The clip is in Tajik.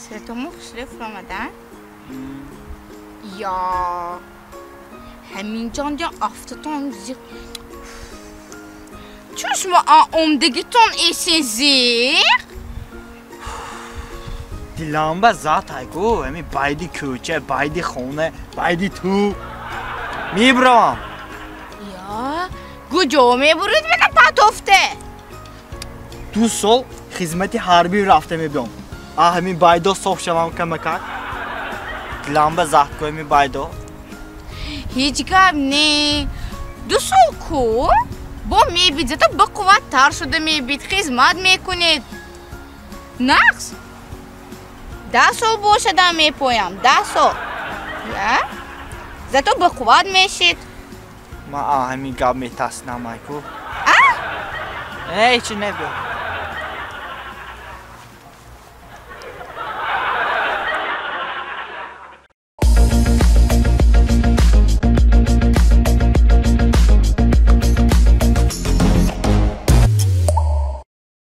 Сретому хушрӯ фуромадан? Ё ҳаминҷон ҷон афтатон зиқ. Чун шумо омдагитон эсин зиқ? Диламба зат айку, ҳами байди кӯча, байди хона, байди ту. Мебуравам. Ё, куҷо мебурид мена патофте? 2 сол хизмати ҳарбӣ рафта мебиём. А ҳамин байдо соф шавам камакак. Диламба зат ку ҳами байдо. Ҳеҷ гап не. 2 сол ку? Бо мебид, зато бақувваттар шуда мебид, хизмат мекунед. Нақс? 10 сол бошадам мепоям, 10 сол. Я? Зато бақувват мешид. Ма ҳамин гап метарсинам айку. А? Ҳеҷ небиё.